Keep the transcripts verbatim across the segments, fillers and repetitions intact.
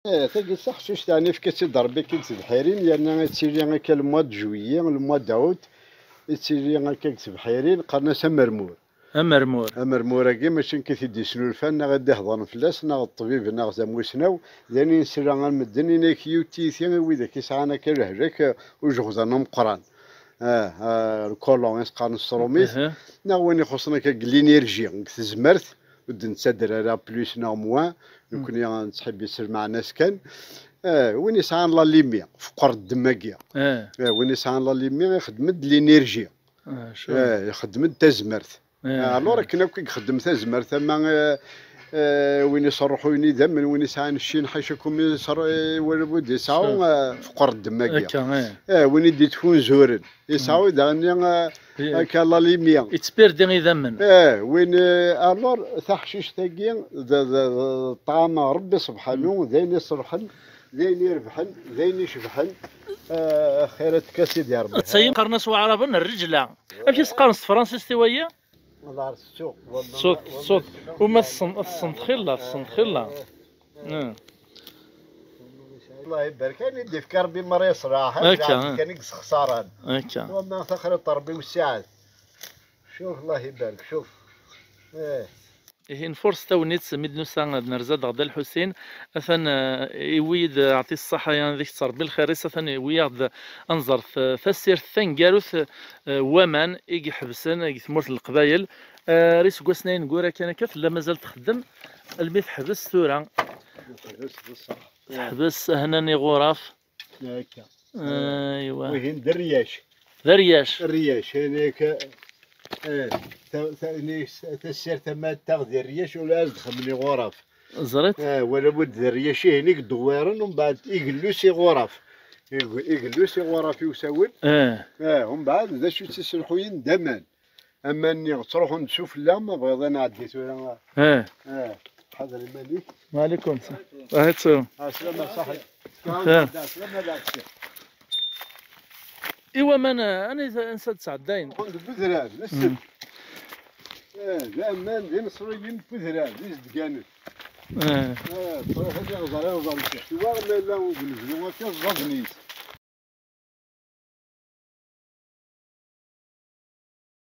Eh, tagi d taḥcict, yeɛni yefka-tt-id Rebbi akken deg tebḥirin, yerna ad tili akka le mois de juillet, le mois d'août, ad tili akka deg tebḥirin, qqaren-as amermur. Amermur. Amermur-agi mačči nekk i t-id-yesnulfan, neɣ i d-iheḍren fell-as, neɣ ṭṭbib, neɣ d amusnaw, d ayen i nesla ar medden, ini-ak yiwet tiyita i widak yesɛan akka lehlak, eh, ujeɣdan ameqqran. Ah, ah, le colon, i s-qqaren s trumit, Aha. Neɣ win ixuṣṣen akka deg l'énergie, deg tezmert, ur d-nettader ara plus neɣ moins, nekkni nettḥibbi s lmeɛna-s kan. Eh, win yesɛan la limie, feqqer ddem-agi. Eh. Eh, win yesɛan la limie, ixeddem-d l'énergie. Ah, sure. Eh, ixeddem-d tazmert. Eh, alors, akken akk i ixeddem tazmert, ama, eh, eh, win isruḥuyen idammen, win yesɛan ccin, ḥaca kum isru-, eh, wala bud yesɛu, Sure. Eh, feqqer ddem-agi. Akka, eh. Eh, win i d-itfunzuren, yesɛu daɣen, eh, Ye- akka la limie. Yettpirdi idammen. Eh, win, eh, alors, taḥcict-agi d, d, d, d ṭṭɛam n Rebbi subḥanu, d ayen iṣelḥen, d ayen irebḥen, d ayen icebḥen. Eh, xir ad tekka Sidi Rebbi. Ad tayim qqaren-as waɛraben rreǧla. Amek i s-qqaren s tefransist i waya? Ɣer tsuq, wama Tsuq, tsuq. Uma tessneḍ, tessneḍ xilla, tessneḍ xilla. Eh. Allah ibarek, ayen i d-ifka Rebbi merra yeṣlaḥ, akka, kan i yessexṣaren. Akka. Wama taxriṭ Rebbi wessiɛet. Cuf, Allah ibarek, cuf. Eh. Ihi nfurs tagnit mi d-nusa ad nerza-d ɣer Dda Lḥusin, atan, eh, iwwi-d, eh, aɛti ṣṣaḥa, yan deg-s Rebbi lxir-is, atan iwwi-yaɣ-d ad nẓer t-, tasirt taneggarut, eh, n waman i iḥebsen deg tmurt n Leqbayel. Eh, ar iseggasen-a ineggura kan akka, tella mazal txeddem, almi teḥbes tura. Teḥbes, d ṣṣeḥ. Teḥbes, hnan iɣuraf. Akka. Aywa. Wihin d rriyac. D rriyac. Rriyac, yani ka, eh, ta-, ta-, ni s-, tasirt tamatta d rriyac, ula ad xemmen iɣuraf. Ẓriɣ. Eh, wala bud d rriyac, ihin i yedewwiren, umbeɛd igellu s iɣuraf. Ig-, igellu s iɣuraf i usawen. Eh. Eh, umbeɛd d acu i tt-iselḥuyen d aman. Aman-nni ttruḥun-d sufella, ma bɣiḍ ad nɛeddi tura. Eh. Eh, ḥader iman-ik. Wa alaikum salam. Ahat. Ɛeslama, ṣaḥit. Eh. Ɛeslama, ɛeslama. I waman, eh, ansa, ansa d-sɛeddayen? Ttruḥun-d deg udrar, nessen. Mm. Eh, d aman d ineṣriyen n udrar, d izedganen. Eh. Eh, ttruḥun iɣẓer, iɣẓer n Sihtiwa, ma yella ugelblu akka, ẓẓaden-is.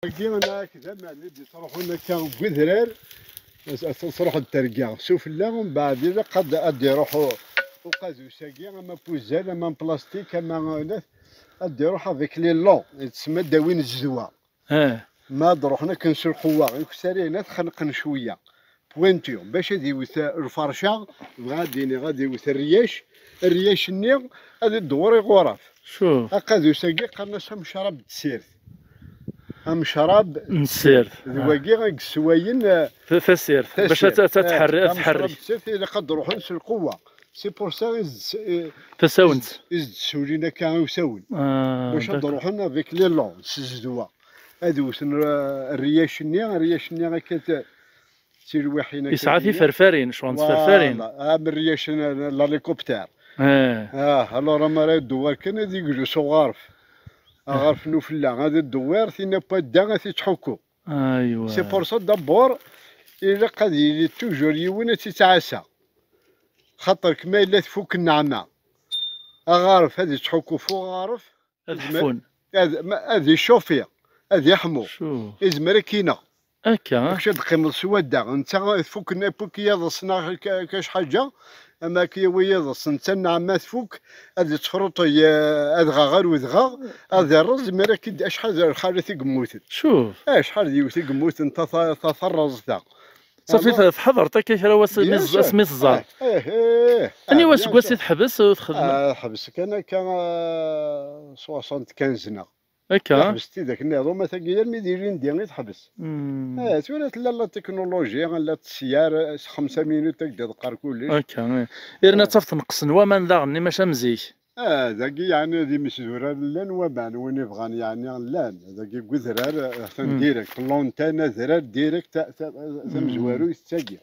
Wagi, neɣ d aman i d-ittruḥun akka deg udrar, as-, as-, truḥ-d terga sufella, mbeɛd ilaq ad, ad d-iruḥ u-, uqadus-agi, ama n wuzzal, ama n plastik, ama n, ad d-iruḥ avec les longs, yettsemma-d awin zzedwa. Eh. Ma ad ruḥen akken s lqewwa, ikessar-in ad t-xenqen cwiya. Pointu, bac ad iwet lferca, bɣiɣ ad d-iniɣ ad iwet rriyac, rriyac-nni ad idewwer iɣuraf. Cuf. Aqadus-agi qqaren-as amecrab n tsirt. Amecrab n tsirt. D wagi i yesswayen, eh, ta-, tasirt. Bac ad tasirt. Ad, ad tḥerri-, eh, ad tḥerri. Amecrab n tsirt ilaq ad d-ruḥen s lqewwa. C'est pour ça i s-, i, tasawent. I s-, i s-d-ssulin akka i usawen. Ah, bac ad d-ruḥen avec les longs, s zzedwa. Ad wten, eh, rriyac-nni, rriyac-nni akka t-, tilwiḥin akka. Yesɛa tiferfarin, ccɣel n tferfarin. Voilà, am rriyac n, n l'hélicoptère. Eh. Ah, alors, amar ad idewwer kan, ad iglu s uɣaref. Aɣaref n ufella, ad idewwer, tin n wadda, ad t-ittḥukku. Aywa. C'est pour ça, d'abord, ilaq ad yili toujours yiwen ad t-ittɛassa. Xaṭer kma yella tfuk nneɛma. Aɣaref ad ittḥukku f uɣaref. Ad ḥfun. Ad, ma, ad icufi, ad iḥmu. Cuf. Izmer ad k-ineɣ. Akka. Kečč ad teqqimeḍ s wadda. Netta tfuk, tfuk yiḍes neɣ ka-, kac ḥaǧa, ama ad k-yawi yiḍes, netta nneɛma tfuk, ad ittefruṭ, eh, adɣaɣ ar udɣaɣ, ad irreẓ, imir ad k-id-, acḥal d lxalat i yemmuten. Cuf. Acḥal d yiwet i yemmuten, ta, ta, ta, tarreẓt-a. Safi, alors, te-, tḥadreḍ akka kra wass mi bien sûr. Asmi teẓẓar. Eh, eh, eh. Aniwa aseggas i teḥbes ur txeddem? Ah, ḥbes kan akka, ah, soixante-quinze neɣ. Akka? Teḥbes tidak nniḍen, ma tagi armi d ilindi i teḥbes. Hmm. Eh, tura tella la technologie, la tseyyar, s xemsa minut ad d-iḍeqqer kullec. Akka, eh. Irna taf tneqsen waman daɣen, maca am zik. Ah, dagi yeɛni d imesdurar llan waman, win ibɣan yeɛni llan. Dagi deg udrar, atan direct, l'antenne adrar direct, ta-, ta-, tamezwarut d tagi.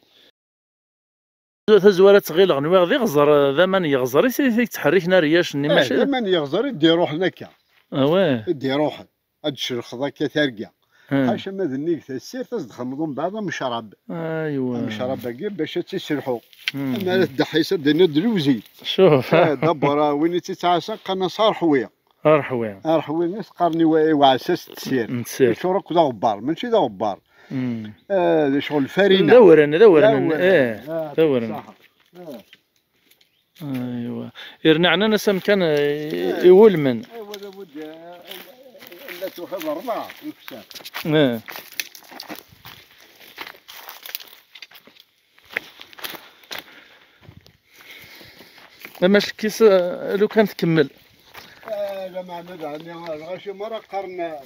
Tazwara ttɣileɣ nwiɣ d iɣẓer, d aman n yeɣẓer i t-, i yettḥerriken ar rriyac-nni, eh, mačči d aman n yeɣẓer i d-iruḥen akka. Awah. I d-iruḥen. Ad d-tcelxeḍ akka targa. Hmm. Ḥaca ma d nnig tasirt, ad s-d-xedmeḍ mbeɛd amecrab. Aywa. Amecrab-agi bac ad tt-iserḥu. Hmm. Ama ara teddeḥ-is, ad d-tiniḍ d lewzig. Cuf. Eh, d abara, win i tt-ittɛassa, qqaren-as arḥwi. Arḥwi. Arḥwi, i s-qqaren i wa-, i uɛessas n tessirt. N tessirt. Yeččur akk d aɣebbar, mačči d aɣebbar. Hmm. Eh, d ccɣel lfarina. D awren, d awren. D awren. Eh, ah, d awren. Ṣaḥ. Eh. Aywa. Irna ɛnan-as amkan, eh, i, eh, iwulmen. Aywa, labud, eh, la tuḥiḍ ṛebɛa, yuksa. Eh. Ama cekkis, eh, lukan tkemmel. Eh, lameɛna daɣen, lɣaci merra qqaren, eh,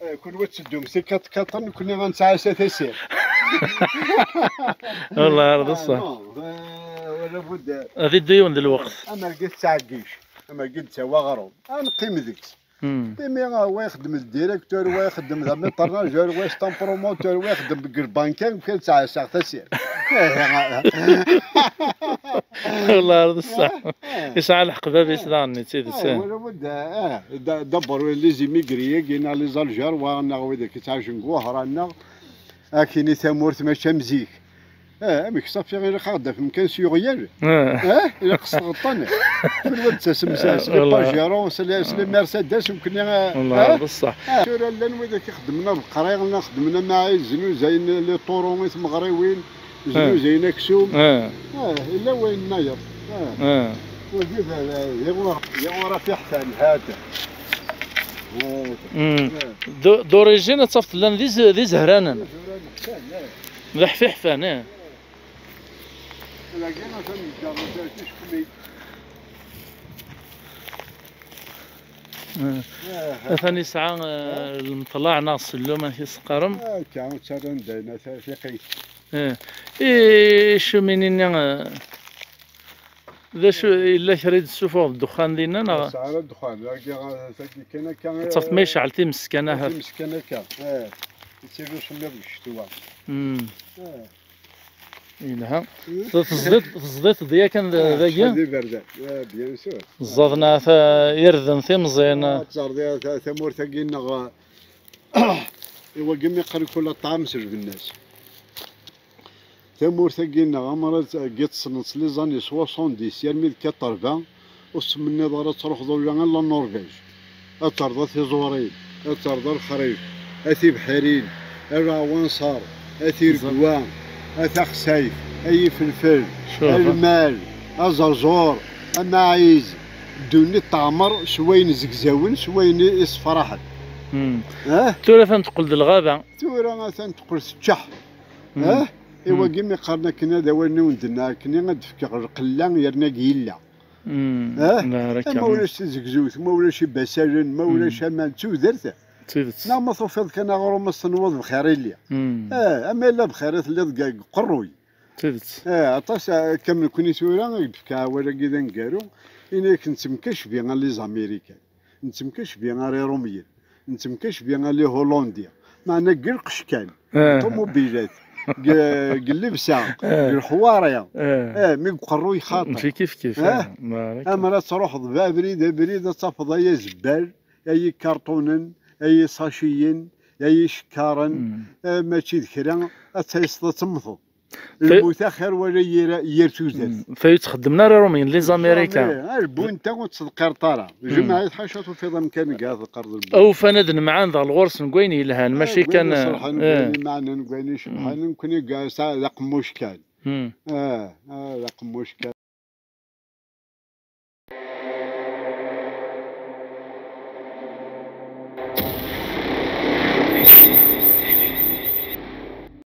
Eh, kunwi ad teddum si quatre quatre, nekkni ad nesɛassa tasirt. Wallah, ar d ṣṣeḥ. Ah, non, eh, wala bud, eh, ad iddu yiwen d lweqt. Amergi tettɛeggic, amergi d-tawi aɣrum. Ad neqqim deg-s. Hmm. Imi, ah, wa ixeddem d directeur, wa ixeddem d aménageur, wa c'est un promoteur, wa ixeddem deg lbanka, nekkni ad nesɛassa tasirt. Wallah, ar d ṣṣeḥ. Eh. Yesɛa lḥeqq bab-is daɣen, d tidet, eh, eh. Wala bud, eh, d, d abur les immigrés-agi, neɣ les Algérois, neɣ wid akk yettɛicen deg Wehran, neɣ akken i tamurt mačči am zik. Eh, amek ṣafi ilaq ad d-tafem kan s yuɣyal. Eh. Eh, ilaq s tɣeṭṭen. Kunwi ad d-tasem s, s les Pajero, s les, s les Mercedes, nekkni, eh, wallah, eh? D ṣṣeḥ. Eh, tura llan wid akk ixeddmen abeqri, neɣ xeddmen amaɛiz, znuzayen les taureaux i tmeɣriwin. Znuzayen aksum. Ah. Ah, yella wayen nnayeḍ. Ah. Ah. Wagi d, d, d iɣur-, d iɣuraf iḥfan, hat. Hat. Mm. Ah. D-, d'origine ad tafeḍ llan d iz-, d izehranen. D izehranen kan, ah. D iḥfiḥfan, eh. Lagi atan yeǧǧa-d ticekmi. Eh, atan yesɛa, eh, lmeṭlaɛ neɣ ssellum, amek i s-qqaren. Ah, akka, ttarran-d ayen, ata tiqit. Eh, i ccumini-nni, eh, d acu, yella kra i d-tessufuɣeḍ ddexxan dinna, neɣ? Ur nesɛi ara ddexxan, dagi, tagi kan akka, ad tafeḍ ma yecɛel times kan, ahat. Times kan akka, eh, yettili usemmiḍ deg ccetwa. Mm. Eh. Yelha. Hmm? Te-, tezdiḍ, tezdiḍ-d yakan d-, ah, dagi? Acḥal d iberdan. Ah, bien sûr. Ẓẓaden ahat irden timẓin. Ah, ad terdiḍ ta-, tamurt-agi-nneɣ, ah, i wagi mi qqaren kul ṭṭɛam s lbennas. Tamurt-agi-nneɣ, amar ad, agi tessneḍ s les années soixante-dix, yermi d quatre-vingts, ur tettmenniḍ ara ad truḥeḍ ula ar la Norvège. Ad terreḍ a tiẓurin, ad terreḍ a lexrif, a tibḥirin, a lɛwanṣer, a tiregwa, a taxsayt, a yifelfel, a lmal, aẓerẓur, amaɛiz. Ddunit teɛmer s wayen zegzawen, s wayen i, issefraḥen. Hmm. Eh? Tura atan teqqel d lɣaba. Tura atan teqqel teččeḥ. Hmm. Eh? I wagi mi qqaren akken ad awalen i wen-d-nniɣ akken ad d-fkeɣ lqella yerna yella. Mm, eh? Ma ulac tizegzewt, ma ulac ibasalen, ma ulac aman, d tudert. D tidet. Neɣ ma tufiḍ kan aɣrum ad s-tenwiḍ bxir illi. Mm. Eh, ama yella bxir i telliḍ deg, deg uqerruy. D tidet. Eh, aṭas, eh, akka am nekkni tura, i d-fkeɣ awal-agi d aneggaru, ini-ak nettemkacbi a les Américains. Nettemkacbi ar Iṛumyen, nettemkacbi ar Ihulandiyen, meɛna deg lqecc kan, eh, ṭumubilat, deg, deg llebsa, eh, deg leḥwari, eh, eh, mi deg uqerruy xaṭi. Mačči kif kif, eh? Eh? Amer ad truḥeḍ abrid, abrid ad tafeḍ ay azebbal, ay ikarṭunen, ay isaciyen, ay icekkaren, mm, eh, mačči d kra, ad tayseḍ ad temmteḍ. Lmut axir wala yir, yir tudert. Mm. Tayi ur tt-xeddmen ara Iṛumyen, les Américains. Ah, lbunta ur ttseḍqireḍ ara. Mm. Jemɛit ḥaca tufiḍ amkan deg at lqerḍ lbunta. Awfan ad nemɛan daɣ lɣur-sen deg wayen yelhan, ah, mačči kan, eh, deg wayen imeɛnen, deg wayen icebḥen, mm, nekkni deg, d aqemmuc kan. Mm. Ah, ah, d aqemmuc kan.